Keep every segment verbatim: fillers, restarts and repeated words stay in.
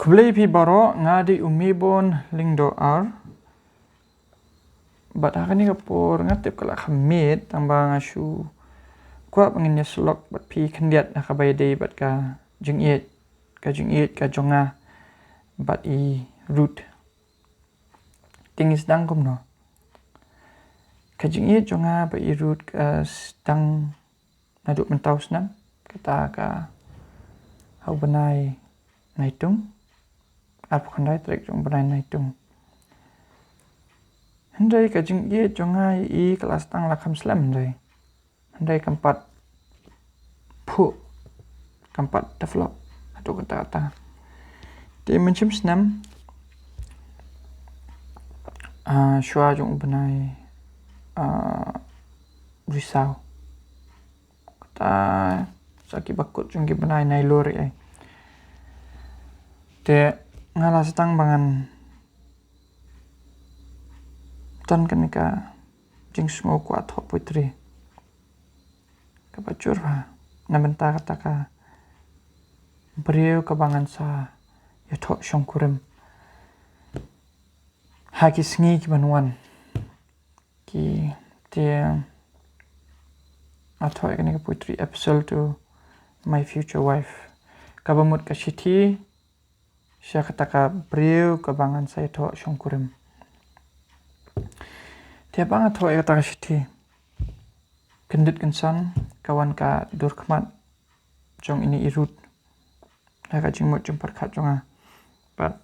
Khublei phi baroh, nga dei u Mebon Lyngdoh Ar. Bad ha kane ka por nga tip ka la kham miet, tang ba nga shu kwah ba ngin ïa sylloh bad phi khyndiat ha kaba ïadei bad ka jingïeit, ka jingïeit ka jong nga bad i Ruth. Te ngi sdang kumno? Ka jingïeit jong nga bad i Ruth ka sdang naduh mynta u snem, kata ka ha u bnai Naitung, arphew khyndai tarik jong u bnai Naitung. Hynrei ka jingïeit jong nga ïa i ka la sdang la kham slem hynrei. Hynrei kam pat phuh, kam pat develop haduh katta katta. Te mynshem snem, ah, shuwa jong u bnai, ah, Risaw, kata sa ki bakut jong ki bnai Nailur ïa. Te nga la sdang ba ngan don kane ka jingsngew kwah thoh poetry. Kaba jur bha na bynta kata ka briew kaba ngan sa ïathoh shongkurim ha ki sngi ki ban wan. Ki te nga thoh ïa kane ka poetry, Epistle to My Future Wife, kaba mut ka shithi sha kata ka briew kaba ngan sa ïathoh shongkurim. Te haba nga thoh ïa kata ka shithi, kyndit kynsan ka wan ka dur khmat jong ine i Ruth ha ka jingmut jingpyrkhat jong nga. Bad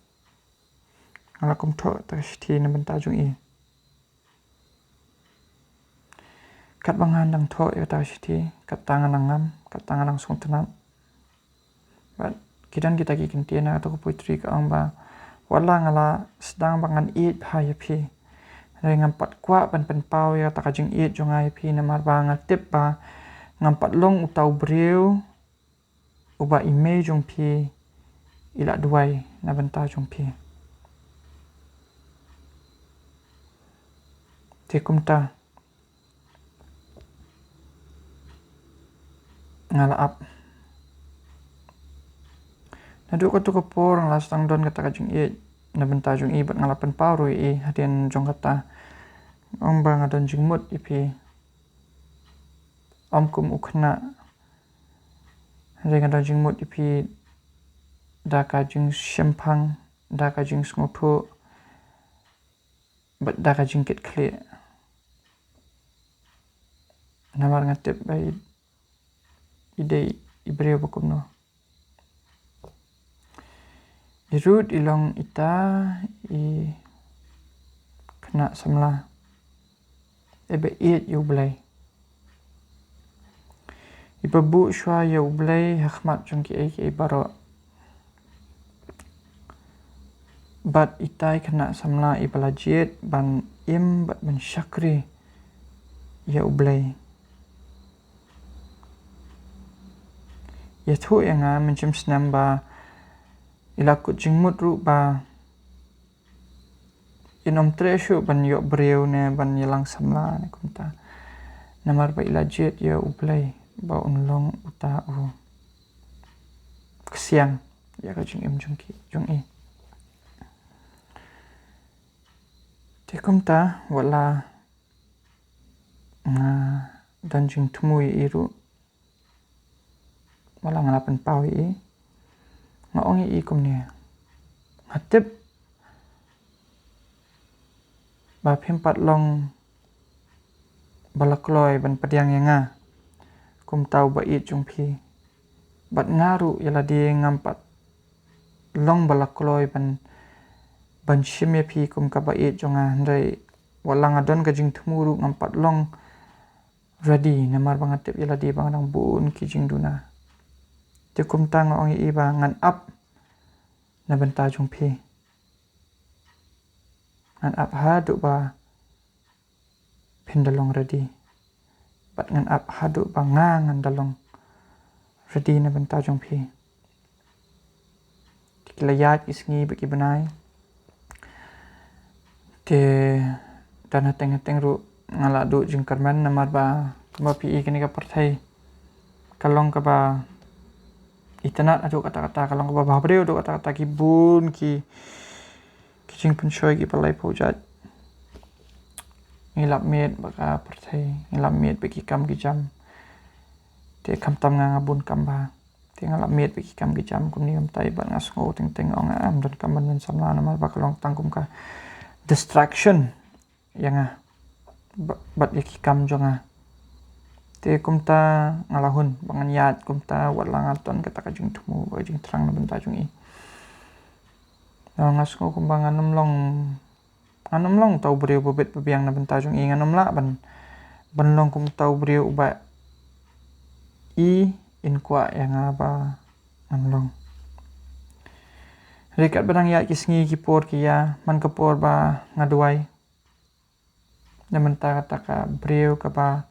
nga la kum thoh kata ka shithi na bynta jong i. Katba nga dang thoh ïa kata ka shithi, kata nga dang ngam, kata nga dang sngewtynnat. Bad ki don kita ki kyntien ha kata ka poetry ka ong ba, wat la nga la sdang ba ngan ïeit bha ïa phi, hynrei ngam pat kwah ban pynpaw ïa kata ka jingïeit jong nga ïa phi, namar ba nga tip ba ngam pat long uta u briew uba i mei jong phi i la duwai na bynta jong phi. Te kumta nga la ap. Naduh kato ka por nga la sdang don kata ka jingïeit na bynta jong i bad nga la pynpaw ruh ïa i hadien jong kata. Ong ba nga don jingmut ïa phi, ym kum u khynnah, hynrei nga don jingmut ïa phi da ka jingshemphang, da ka jingsngewthuh bad da ka jingkitkhlieh. Namar nga tip ba i, i dei i briew ba kumno. I Ruth i long ita i khynnah samla iba ïeit ïa U Blei, iba buh shuwa ïa U Blei ha khmat jong kiei kiei baroh. Bad ita i khynnah samla iba la jied ban im bad ban shakri ïa U Blei. Ïathuh ïa nga mynshem snem ba i la kut jingmut ruh ba in ym treh shuh ban ïoh briew ne ban ïalang samla ne kumta, namar ba i la jied ïa U Blei ba un long uta u ksiang ïa ka jingim jong ki, jong i. Te kumta wat la nga don jingthmu ïa i ruh, wat la nga la pynpaw ïa i, nga ong ïa i kumne, nga tip ba phim pat long ba la kloi ban pdiang ïa nga kumta uba ïeit jong phi. Bad nga ruh ïa lade ngam pat long ba la kloi ban, ban shim ïa phi kum kaba ïeit jong nga, hynrei wat la nga don ka jingthmu ruh ngam pat long ready, namar ba nga tip ïa lade ba nga dang bun ki jingduna. Te kumta nga ong ïa i ba ngan ap na bynta jong phi. Ngan ap haduh ba phin da long ready. Bad ngan ap haduh ba nga ngan da long ready na bynta jong phi. Te ki la ïaid ki sngi bad ki bnai. Te don hateng hateng ruh nga la duh jingkyrmen, namar ba kumba phi i kane ka pyrthei ka long kaba itynnad haduh katta katta, ka long kaba bhabriew haduh katta katta, ki bun ki, ki jingpynshoi kiba laiphew jait. Ngi lap miet bad ka pyrthei, ngi lap miet bad ki kam ki jam. Te khamtam nga, nga bun kam bha. Te nga lap miet bad ki kam ki jam kumne kumtai, bad nga sngew teng teng ong, ah, ym don kam ban don samla namar ba ka long tang kum ka distraction ïa nga ba-, bad ïa ki kam jong nga. Te kumta nga la hun ba ngan ïaid kumta, wat la nga don kata ka jingthmu bad ka jingthrang na bynta jong i. Nga sngew kumba ngan ym long, ngan ym long uta u briew ba bit ba biang na bynta jong i, ngan ym lah ban, ban long kum uta u briew uba i in kwah ïa nga ba ngan long. Hynrei katba dang ïaid ki sngi ki por ki ïa, man ka por ba nga duwai. Na mynta kata ka briew kaba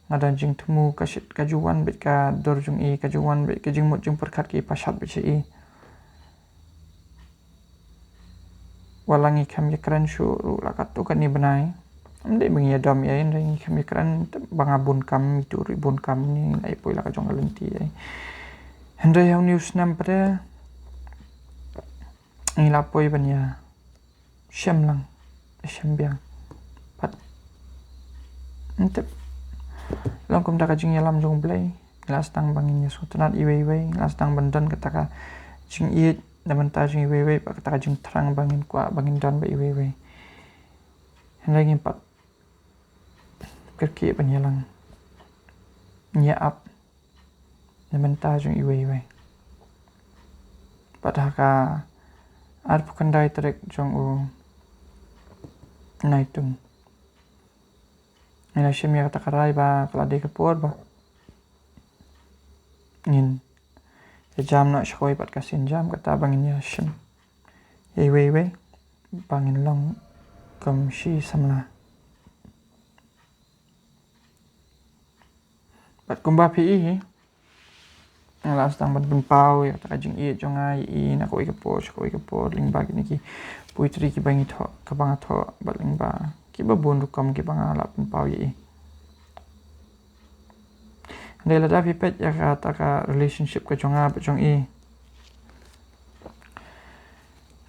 nga don jingthmu ka shit, ka ju wan bad ka dur jong i, ka ju wan bad ka jingmut jingpyrkhat ki pashat bad sha i. Wat la ngi khlem ïakren shuh ruh la katto katne bnai. Ym dei ba ngi ïadom ïa i, hynrei ngi khlem ïakren, ba nga bun kam, itu ruh i bun kam, ngi la ïa poi la ka jong ka lynti ïa i. Hynrei ha une u snem pat ngi la poi ban ïa shem lang, shem biang. Pat ym tip, long kumta ka jingïalam jong U Blei, ngi la sdang ba ngin ïa sngewtynnad iwei iwei, ngi la sdang ban don kata ka jingïeit na bynta jong iwei iwei, bad kata ka jingthrang ba ngin kwah ba ngin don bad iwei iwei. Hynrei ngim pat kyrkieh ban ïalang, ïa ap na bynta jong iwei iwei. Bad ha ka arphew khyndai tarik jong u Naitung, ngi la shim ïa kata ka rai ba ka la dei ka por ba ngin ïa jam noh sha kawei pat ka sienjam kata ba ngin ïa shim ïa iwei iwei ba ngin long kum shi samla. Bad kumba phi i hi, nga la sdang ban pynpaw ïa kata ka jingïeit jong nga ïa i na kawei ka por sha kawei ka por lyngba kine ki poetry kiba ngi thoh, kaba nga thoh, bad lyngba kiba bun rukom kiba nga la pynpaw ïa i. Hynrei lada phi peit ïa kata ka relationship ka jong nga bad jong i,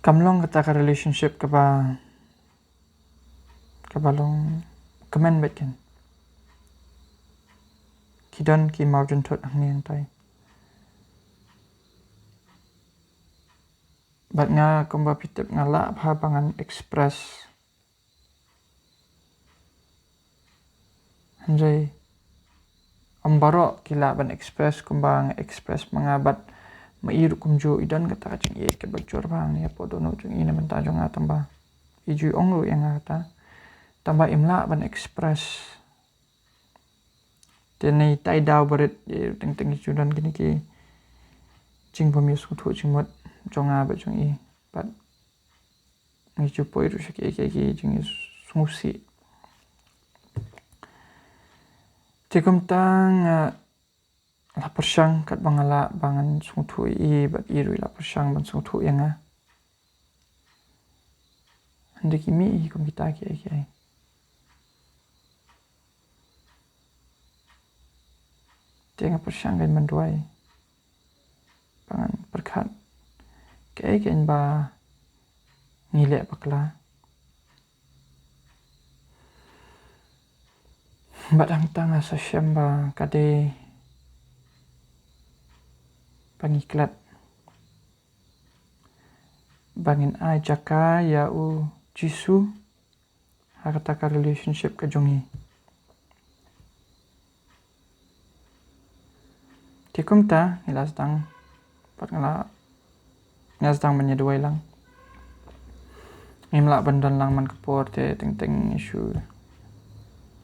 kam long kata ka relationship kaba, kaba long kmen bad ken. Ki don ki mawjynthut hangne hangtai. Bad nga kumba phi tip nga lah bha ba ngan express. Hynrei ym baroh ki lah ban express kumba nga express ma nga, bad ma i ruh kumjuh i don kata ka jingïeit kaba jur bha hangne hapoh dohnud jong i na bynta jong nga, tangba i ju ong ruh ïa nga kata, tangba im lah ban express. Te neitai daw barit, eh, teng teng i ju don kine ki jingbym ïasngewthuh jingmut jong nga bad jong i. Bad ngi ju poi ruh sha kiei kiei ki jingïasngewsih. Te kumta nga la pyrshang katba nga lah ba ngan sngewthuh ïa i, bad i ruh i la pyrshang ban sngewthuh ïa nga. Hynrei ki mih hi kum kita kiei kiei. Te nga pyrshang kein ban duwai ba ngan pyrkhat kaei kein ba ngi leh bakla. Bad hangta nga sa shem ba ka dei ba ngi klet, ba ngin ai jaka ïa u Jisu ha kata ka relationship ka jong ngi. Te kumta ngi la sdang, pat nga la, nga sdang ban ïa duwai lang. Ngim lah ban don lang man ka por, te teng teng ngi shu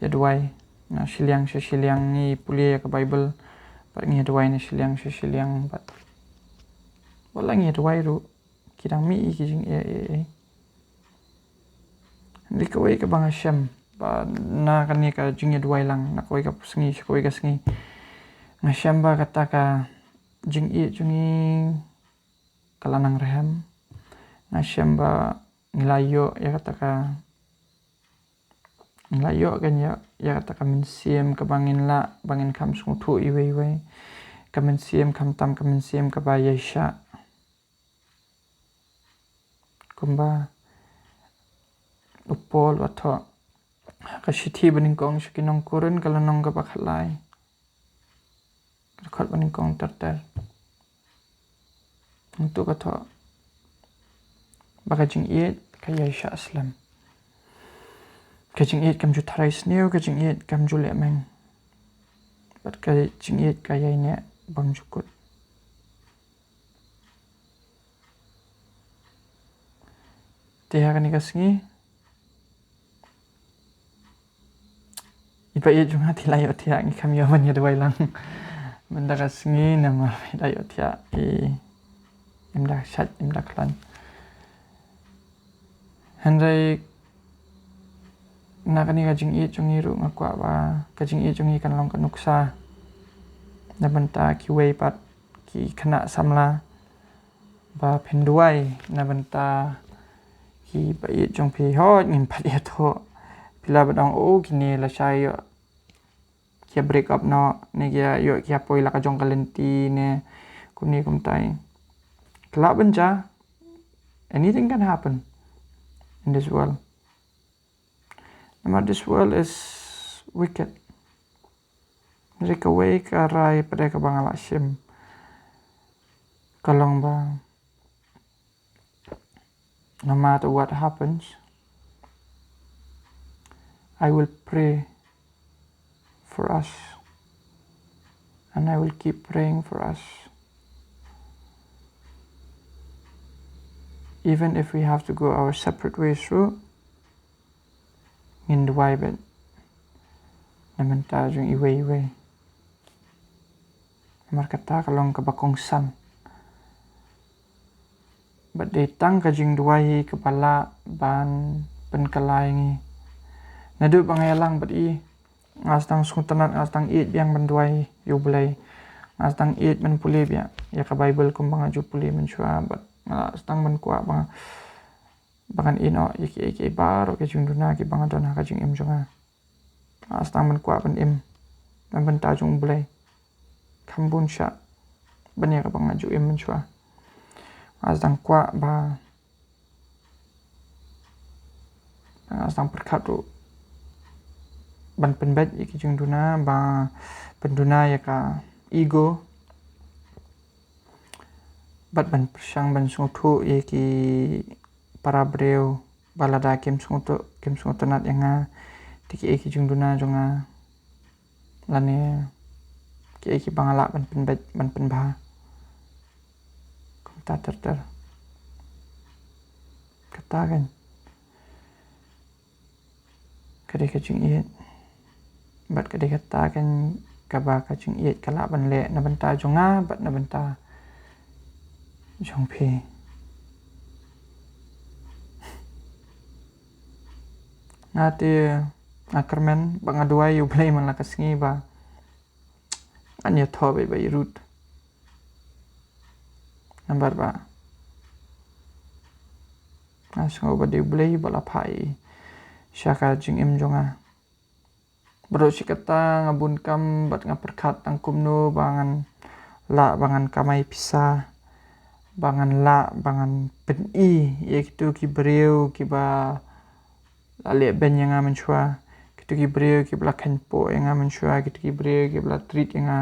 ïa duwai na shiliang sha shiliang, ngi pule ïa ka Baibl, pat ngi ïa duwai na shiliang sha shiliang, pat wat la ngi ïa duwai ruh ki dang mih ïa ki jingeh eh eh. Hynrei kawei kaba nga shem ba na kane ka jingïa duwai lang, na kawei ka sngi sha kawei ka sngi, nga shem ba kata ka jingïa jong ngi ka la nang rhem. Nga shem ba ngi la ïoh ïa kata ka, ngi la ïoh kan ïa, ïa kata ka mynsiem kaba ngin lah ba ngin kham sngewthuh iwei iwei. ka mynsiem, khamtam ka mynsiem kaba ïaishah. Kumba u Paul u thoh ha ka shithi banyngkong sha ki nong Korinth, ka lynnong kaba khatlai, ka dkhot banyngkong ter ter. Hangto ka thoh ba ka jingïeit ka ïaishah slem. Ka jingïeit kam ju tharai sniew, ka jingïeit kam ju lehmeng. Bad ka jingïeit ka ïaineh bymjukut. Te ha kane ka sngi, i ba ïeit jong nga te la ïohthiah, ngi kham ïoh ban ïa duwai lang. Mynta ka sngi namar i la ïohthiah, i im da shait, im da khlaiñ. Hynrei na kane ka jingïeit jong ngi ruh nga kwah ba ka jingïeit jong ngi kan long ka nuksa na bynta kiwei pat ki khynnah samla, ba phin duwai na bynta ki ba ïeit jong phi. Hooid, ngim pat ïathuh. Phi lah ban ong, oh, kine lashai ïoh ki ïa break up noh, ne ki ïa ïoh ki ïa poi la ka jong ka lynti ne kumne kumtai. Ka lah ban jia, anything can happen in this world. Namar this world is wicked. Hynrei kawei ka rai pat de kaba nga la shim ka long ba, no matter what happens, I will pray for us, and I will keep praying for us. Even if we have to go our separate ways through, ngin duwai bad na bynta jong iwei iwei. Namar kata ka long kaba kongsan. Bad dei tang ka jingduwai hi kaba lah ban pynkylla ïa ngi. Naduh ba nga ïalang bad i, nga sdang sngewtynnat, nga sdang ïeit biang ban duwai ïa U Blei. Nga sdang ïeit ban pule biang ïa ka Baibl kumba nga ju pule mynshuwa, bad nga sdang ban kwah ba nga, ba ngan ïehnoh ïa kiei kiei baroh ki jingduna kiba nga don ha ka jingim jong nga. Nga sdang ban kwah ban im na bynta jong U Blei. Kham bun shah ban ïa kaba nga ju im mynshuwa. Nga sdang kwah ba, nga sdang pyrkhat ruh ban pynbeit ïa ki jingduna, ba pynduna ïa ka ego, bad ban pyrshang ban sngewthuh ïa ki para briew ba lada kim sngewthuh, kim sngewtynnat ïa nga, te kiei ki jingduna jong nga lane kiei kiba nga lah ban pynbeit, ban pynbha. Kumta ter ter. Kata kan ka dei ka jingïeit. Bad ka dei kata kan kaba ka jingïeit ka lah ban leh na bynta jong nga bad na bynta jong phi. Nga te nga kyrmen ba nga duwai ïa U Blei man la ka sngi ba ngan ïathoh beit ba i Ruth. Namar ba nga sngew ba dei U Blei ba la phah i sha ka jingim jong nga. Baroh shi katta nga bun kam bad nga pyrkhat tang kumno ba ngan lah ba ngan kamai pisa, ba ngan lah ba ngan pyni ïa kito ki briew kiba la leh beiñ ïa nga mynshuwa, kito ki briew kiba la kheiñpoh ïa nga mynshuwa, kito ki briew kiba la treat ïa nga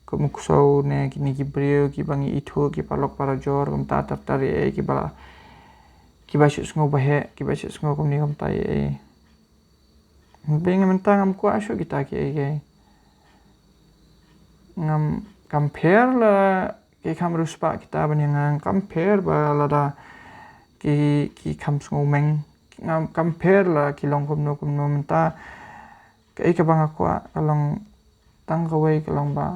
kum u ksew, ne kine ki briew kiba ngi ithuh, kiba lok para jor, kumta ter ter ïa, kiba la, kiba shu sngew ba heh, kiba shu sngew kumne kumta ïa. Hynrei nga mynta ngam kwah shuh kita kiei kiei. Ngam, kam pher la ki kham riewspah kita ban ïa nga, kam pher ba lada ki, ki kham sngewmeng, ngam, kam pher la ki long kumno kumno. Mynta kaei kaba nga kwah ka long tang kawei, ka long ba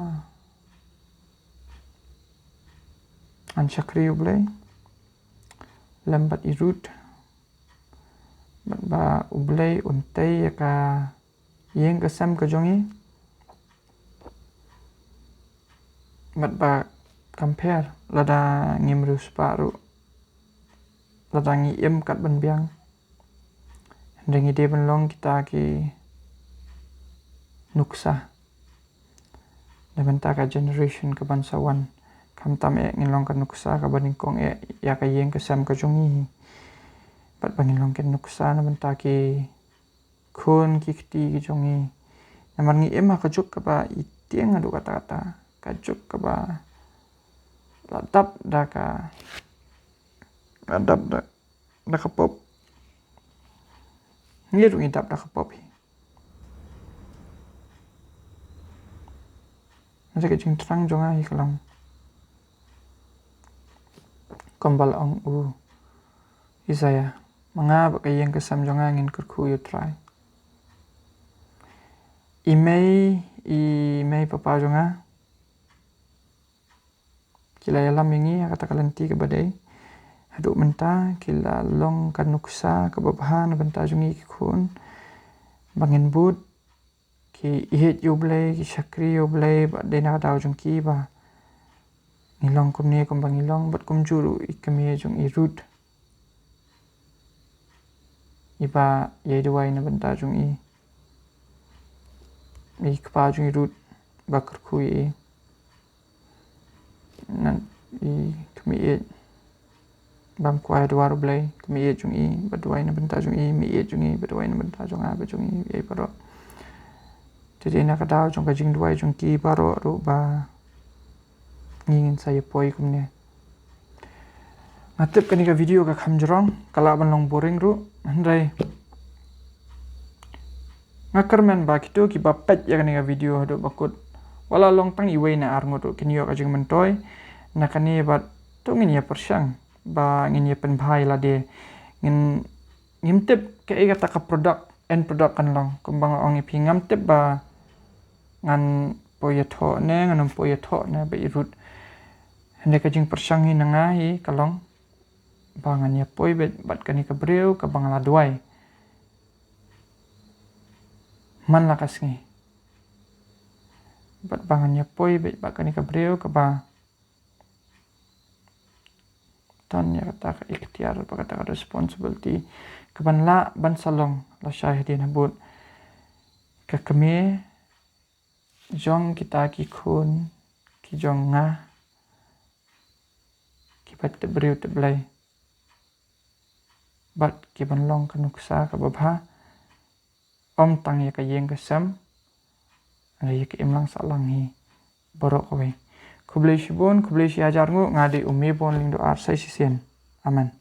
ngan shakri U Blei lem bad i Ruth. Bad ba U Blei un tei ïa ka ïing ka sem ka jong ngi. Bad ba kam pher lada ngim riewspah ruh, lada ngi im kat ban biang, hynrei ngi dei ban long kita ki nuksa na bynta ka generation ka ban sa wan. Khamtam eh ngin long ka nuksa ka ba nyngkong eh ïa ka ïing ka sem ka jong ngi hi. Bad ba ngin long ka nuksa na bynta ki khun ki kti ki jong ngi. Namar ngi im ha ka juk ka ba i tieng haduh katta katta, ka juk ka ba la dap da ka, la dap da, da ka pop. Ngi ruh ngi dap da ka pop hi. Ngi ka jingthrang jong nga hi ka long kumba la ong u Isaiah, ma nga bad ka ïing ka sem jong nga ngin kyrkhu ïa u Trai. I mei, i mei papa jong nga ki la ïalam ïa ngi ha kata ka lynti ka ba dei. Haduh mynta ki la long ka nuksa ka ba bha na bynta jong ngi ki khun, ba ngin bud ki ïeit ïa u Blei, ki shakri ïa u Blei, bad dei na ka daw jong ki ba ngi long kumne kumba ngi long, bad kumjuh ruh i kmie jong i Ruth, i ba ïai duwai na bynta jong i. I kpa jong i Ruth ba kyrkhu ïa i. Ngan i kmie ïeit bam kwai duwai u Blei, kmie ïeit jong i ba duwai na bynta jong i, mei ïeit jong i ba duwai na bynta jong nga bad jong i, ïa i baroh. Te dei na ka daw jong ka jingduwai jong ki baroh ruh ba ngi ngin sa ïa poi kumne. Nga tip kane ka video ka kham jrong, ka lah ban long boring ruh, hynrei nga kyrmen ba kito ki ba peit ïa kane ka video haduh ba kut, wat la long tang iwei ne ar ngut ruh, kin ïoh ka jingmyntoi na kane, bad to ngin ïa pyrshang ba ngin ïa pynbha ïa lade. Ngin, ngim tip kaei kata ka product, end product kan long. Kumba nga ong ïa phi, ngam tip ba ngan poi ïathoh ne ngan ym poi ïathoh ne bad i Ruth. Hynrei ka jingpyrshang hi na nga hi ka long ba ngan ïa poi beit bad kane ka briew ka ba nga la duwai man la ka sngi, bad ba ngan ïa poi beit bad kane ka briew ka ba don ïa kata ka iktiar bad kata ka responsibility ka ban lah ban sa long lashai hadien habud ka kmie jong kita ki khun ki jong nga, ki ba tip briew tip Blei, bad ki ban long ka nuksa ka ba bha, ym tang ïa ka ïing ka sem, hynrei ïa ka imlang sahlang hi baroh kawei. Khublei shibun, khublei shihajar nguh. Nga dei u Mebon Lyngdoh Arsai shisien. Amen.